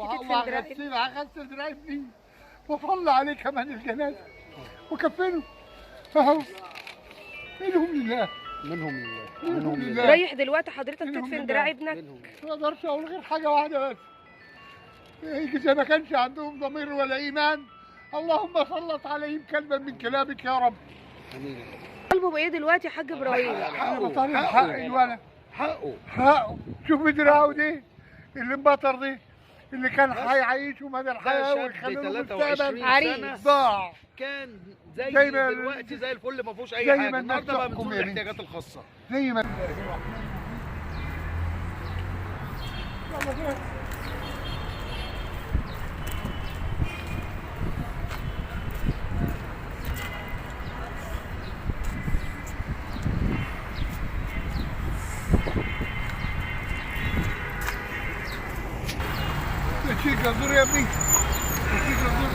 تدفن دراع ابنك؟ هغسل دراع ابني وصلى عليه كمان الجنازة وكفنه اهو. منهم لله، منهم لله، منهم لله. رايح دلوقتي حضرتك تدفن دراع ابنك؟ ما اقدرش اقول غير حاجة واحدة بس، اذا ما كانش عندهم ضمير ولا ايمان، اللهم سلط عليهم كلبا من كلابك يا رب. امين. قلبه بايه دلوقتي يا حاج ابراهيم؟ حقه، حق الولد، حقه، حقه. شوف دراعه دي اللي انبطر دي، اللي كان هيعيشه مدى الحياة ويخلي له مستقبل، عريس ضاع. كان زي دلوقتي زي الفل، ما فيهوش اي حاجة. النهارده بقى من الاحتياجات الخاصة زي ما تشيل جزور يا ابني، تشيل جزور.